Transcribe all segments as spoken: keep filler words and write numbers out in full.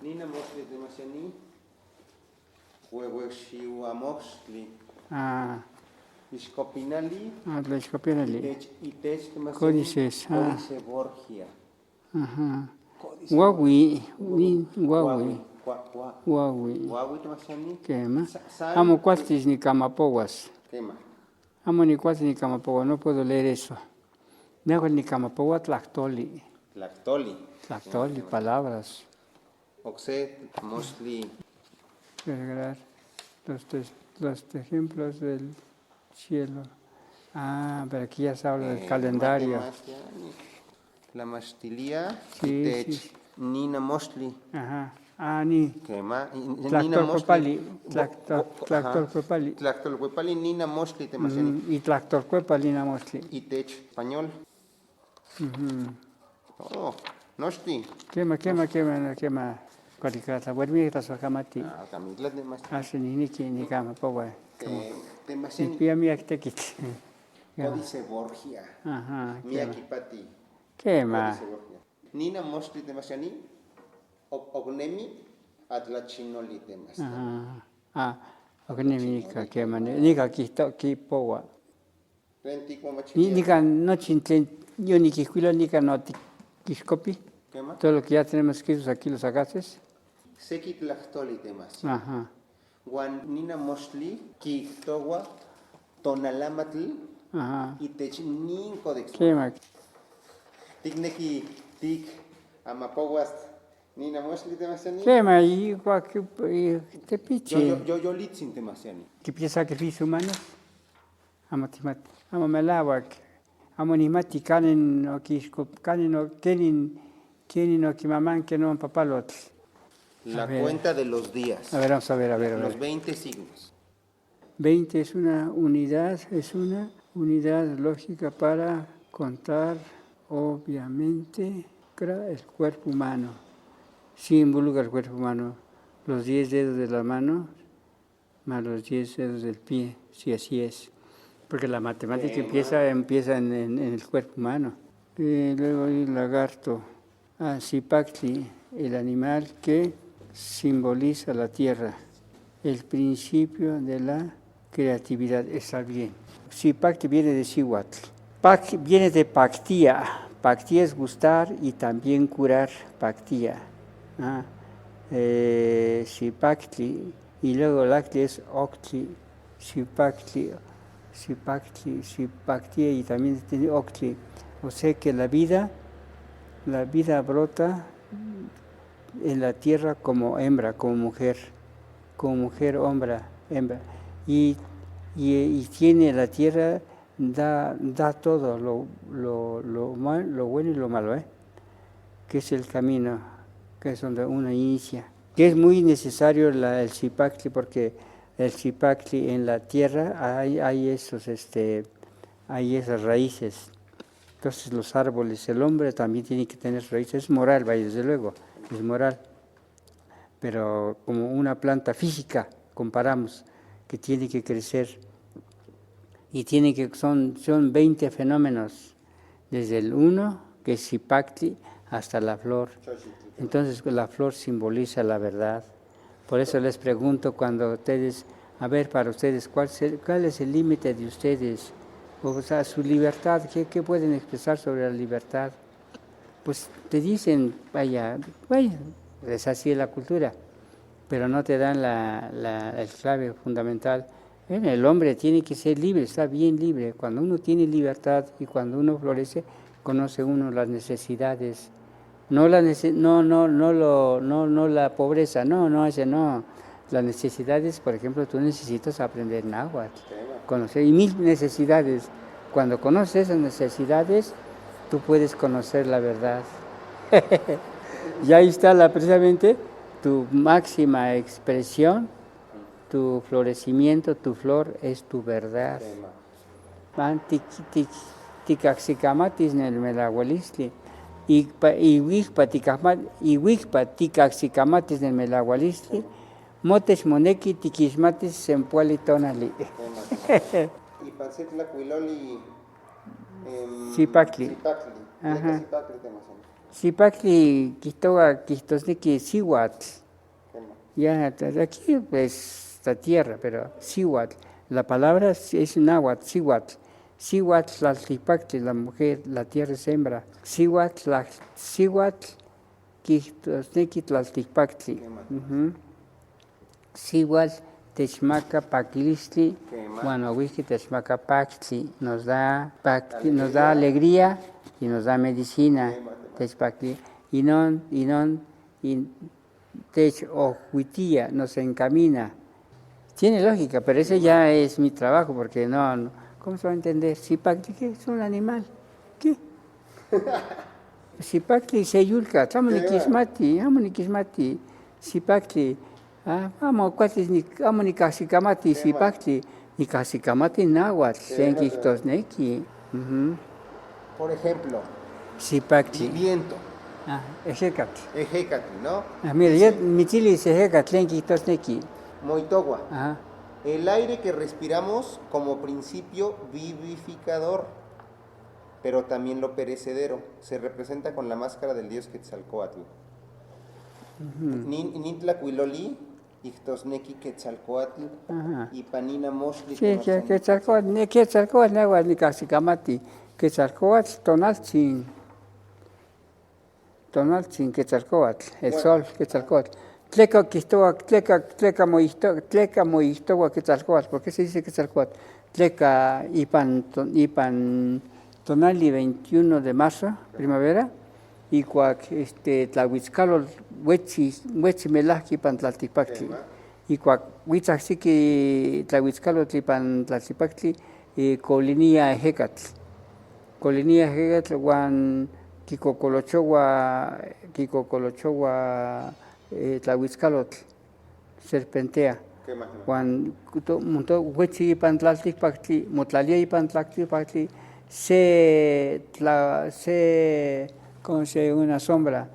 Nina moshli temashani, Huehueshihuamoshli. Ah. Ishkopinali. Ah, la Ishkopinali. Itech, itech temashani. Códices, ah. Códice Borgia. Ajá. Códice Borgia. Wawi, ni, wawi. Wawi, wa, wa. Wawi. Wawi temashani. Kema. Sa, sa. Amo kualtis ni kamapowas. Kema. Amo ni kualtis ni kamapowas, no puedo leer eso. Nehual ni kamapowa tlaktoli. Tlaktoli. Tlaktoli, palabras. Okse, moshli. Vergrar, los tes-, los ejemplos del cielo. Ah, pero aquí ya se habla del calendario. Eh, matemática, ni la mastilia, sí, itech, sí. Nina moshli. Ajá. Ah, ni. Kema, i, i, nina moshli. Tlaktolkuepali, bo-, tlakto-, bo-, ajá. Tlaktolkuepali. Tlaktolkuepali, nina moshli, temashani. Mm, y tlaktolkuepali, nina moshli. Itech español. Ujú. Oh, noshti. Kema, kema, kema, kema. Kualikilataswekamati. Ah, kamilataswekamati. Así ni, ni ki, ni kamapowa. Eh, temashani. Ni pia mía kitekiti. Códice Borgia. Ajá, mía kipati. Kema. Códice Borgia. Nina moshli temashani, ok-, oknemi, atlachinoli temashani. Ajá. Ah, oknemi nika kema, ni, nika kito, kipowa. Ni, nika no chinten, yo ni kihwilo, nika no ti-, kishkopi. Kema. Todo lo que ya tenemos escritos aquí, los sacaste. Seki tlaktoli temashani. Ajá. Wan nina moshli kitowa tonalamatl. Ajá. Itech ninko de. Kema. Tik neki, tik amapowas nina moshli temashani. Kema, y cua-, y tepichi. Yo, yo, yo, yo litsin temashani. Kipichi sacrificios humanos. Amo tihmati, amo melawak. Amo nihmati kanin okishkop-, kanin o-, kenin, kenin okimaman, kenin papalotl. La cuenta de los días. A ver, vamos a ver, a ver, a ver. Los veinte signos. Veinte es una unidad, es una unidad lógica para contar, obviamente, cra-, el cuerpo humano. Sí involucra el cuerpo humano. Los diez dedos de la mano, más los diez dedos del pie, si así es. Porque la matemática empieza, empieza en, en, en el cuerpo humano. Y luego el lagarto, ah, sipaktli, el animal que simboliza la tierra, el principio de la creatividad. Está bien. Sipaktli viene de sihuatl. Pak viene de paktia. Paktia es gustar y también curar. Paktia. Ah, eh, sipaktli. Y luego laktli es oktli, sipaktli, sipaktli, sipaktia y también tiene oktli. O sea que la vida, la vida brota en la tierra como hembra, como mujer, como mujer, hombre, hembra. Y, y, y tiene la tierra, da, da todo lo, lo, lo ma-, lo bueno y lo malo, ¿eh? Que es el camino, que es donde uno inicia. Que es muy necesario la, el sipaktli, porque el sipaktli en la tierra hay, hay esos, este, hay esas raíces. Entonces los árboles, el hombre también tiene que tener raíces. Es moral, vaya, desde luego, es moral. Pero como una planta física, comparamos, que tiene que crecer y tiene que, son, son veinte fenómenos, desde el uno, que es sipaktli, hasta la flor. Entonces, la flor simboliza la verdad. Por eso les pregunto cuando ustedes, a ver, para ustedes, ¿cuál se-, cuál es el límite de ustedes? O sea, su libertad, ¿qué, qué pueden expresar sobre la libertad? Pues te dicen, vaya, vaya, es así la cultura, pero no te dan la, la, el clave fundamental. Bueno, el hombre tiene que ser libre, está bien libre. Cuando uno tiene libertad y cuando uno florece, conoce uno las necesidades. No la nece-, no, no, no lo, no, no la pobreza, no, no, ese no. Las necesidades, por ejemplo, tú necesitas aprender náhuatl, conocer, y mil necesidades. Cuando conoces esas necesidades, tú puedes conocer la verdad. Y ahí está la, precisamente tu máxima expresión, tu florecimiento, tu flor es tu verdad. Van tik-, tik-, tikaksikamatis nel melawelistli, Ikpa-, iwikpa tikahma-, iwikpa tikajsi kamatis nemelawalistli, moteshi moneki tikishmatis sempwali tonali. Y para ser tlacuiloli, em, Sipaktli. Sipaktli. Ajá. Leca sipaktli, temas. Sipaktli kijtowa, kijtosneki siwatl. Ya, ta-, aquí, pues, la tierra, pero siwatl, la palabra es, es náhuatl, siwatl. Siwatl tlaltipaktli, la mujer, la tierra es hembra. Siwatl, la, siwatl, kijtosneki tlaltipaktli. Ujú. Siwatl techmaka pakilistli, bueno, wiki techmaka paktli, nos da paktli, nos da alegría y nos da medicina. Techpakli, y no, y no, y techojwitiya, nos encamina. Tiene lógica, pero ese ya es mi trabajo, porque no, no, ¿cómo se va a entender? Sipaktli, ¿qué? Es un animal. ¿Qué? Sipaktli seyulka, amu nikishmati, amu nikishmati. Sipaktli, ah, amu cuál es ni, amu nikajsi kamati sipaktli, nikajsi kamati náhuatl, sen kijtosneki. Ujú. Por ejemplo, sipaktli. Viento. Ah, ejekatl. Ejekatl, ¿no? Ah, mira, yo, mi chili es ejekatl, sen kijtosneki. Moitogua. Ajá. El aire que respiramos como principio vivificador, pero también lo perecedero, se representa con la máscara del dios Quetzalcóatl. Ujú. Nin, nin tlacuiloli, kijtosneki Quetzalcóatl, ajá, y panina moxtli. Sí, que, Quetzalcóatl, ne Quetzalcóatl, ne wa ni casi kamati, Quetzalcóatl, tonaltzin. Tonaltzin Quetzalcóatl, el sol Quetzalcóatl. Tleka kijtowa, tleka, tleka mo kijto-, tleka mo kijtowa Quetzalcóatl. ¿Por qué se dice Quetzalcóatl? Tleka ipan to-, ipan tonali veintiuno de marzo, primavera, y kuak, este, tlawitskalot wetsi, wetsi melajka ipan tlaltipaktli. Y kuak witsajsiki tlawitskalot ipan tlaltipaktli, eh, koliniya ejekatl. Koliniya ejekatl wan kikokolochowa, kikokolochowa, eh, tlawitskalotl, serpentea. Wan kuto, muto wetsi ipan tlaltipaktli, mutlaliya ipan tlaltipaktli, se tla-, se, ¿cómo se llama? Una sombra,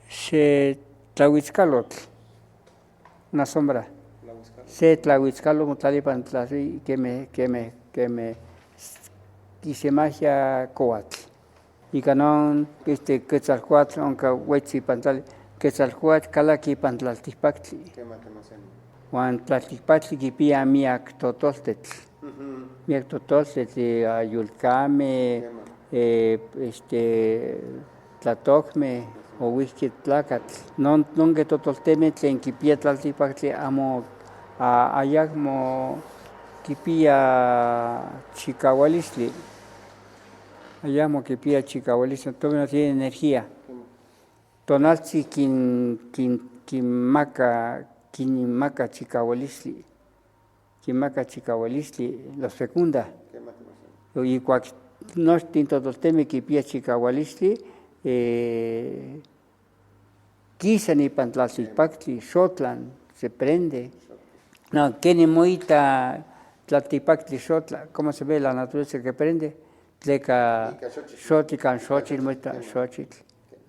se tlawitskalotl. Una sombra. Se tlawitskalotl mutlaliya ipan tlalti, keme, keme, keme, kisemajia kowatl. Y kanon, este, Quetzalcóatl onka wetsi ipan tlalti, Quetzalcóatl kalaka ipan tlaltipaktli. Wan tlaltipaktli kipiya miyak totoltetl. Miyak totoltetl, eh, ayulkame, eh, este, tlatojme, o wiki tlakatl. Non, nonke totolteme tlen kipiya tlaltipaktli amu, a-, ayagmo kipiya chikawalistli. Ayagmo kipiya chikawalistli, todavía no tiene energía. Tonaltzin kin, kin, kinmaka, kinmaka chikawalistli. Kimaka chikawalistli, los fecunda. Y kuak nochtin totolteme kipiya chikawalistli, eh, kisan ipan tlaltipaktli, xotlan, se prende. No, keni moyita tlaltipaktli xotla, ¿cómo se ve la naturaleza que prende? Tleka xotl kan xochitl, moyita xochitl.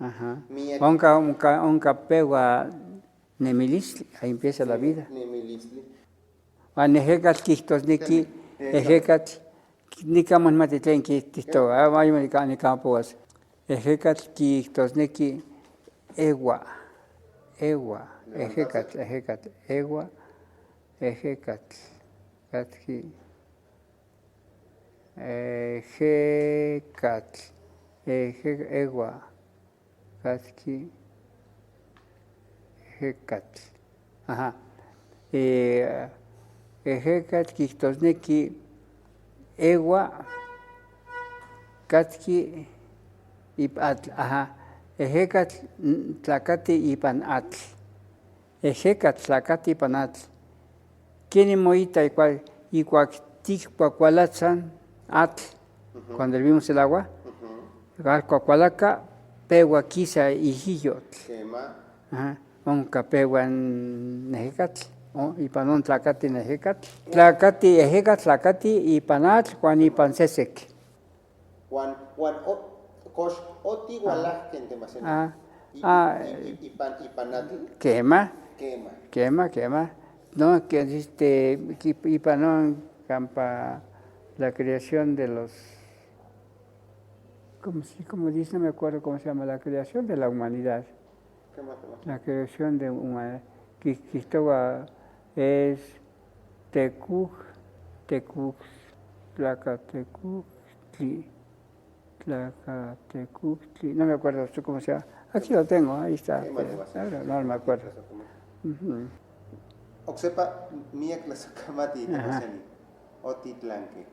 Ajá. Onka, onka, onka pewa nemilistli, ahí empieza la vida. Nemilistli. Wan ejekatl kijtosneki, ejekatl, nikan mati tlen kijto, a, wan nikan, nikan pues. Ejekatl kijtosneki ewa, ewa, ejekatl, ejekatl, ewa, ejekatl, katki, ejekatl, eje-, ewa. Katki, ejekatl. Ajá. Eh, ejekatl kijtosneki ewa, katki, ipan atl. Ajá. Ejekatl, n-, tlakati ipan atl. Ejekatl tlakati ipan atl. Keni moyita y kuak, y kuak tikpakwalachan atl, cuando hervimos el agua, kuak kwakwalaka, pewa kisa ijiyotl. Ajá. Onka pewa n-, ejekatl, o, ipan on tlakati n-, ejekatl. Tlakati, ejekatl tlakati ipan atl, wan ipan sesek. Wan, wan, o, Kosh, oti walaj gente más en ah, ah, y, y, y, y pan, y panatl. Kema. Kema. Kema, kema. No, que este, ki-, y panon, campa la creación de los, ¿cómo se, cómo dice? No me acuerdo cómo se llama, la creación de la humanidad. Kema, kema. La creación de humanidad. Ki-, Kistowa es Tekuj, Tekuj, Tlaka Tekuj, Tli-, Tlaka Tekuj, Tli-, no me acuerdo cómo se llama. Aquí lo tengo, ahí está. Kema, kema. Ahora no me acuerdo. Ujú. Oksepa, miyak la sokamati, ajá, oti tlanke.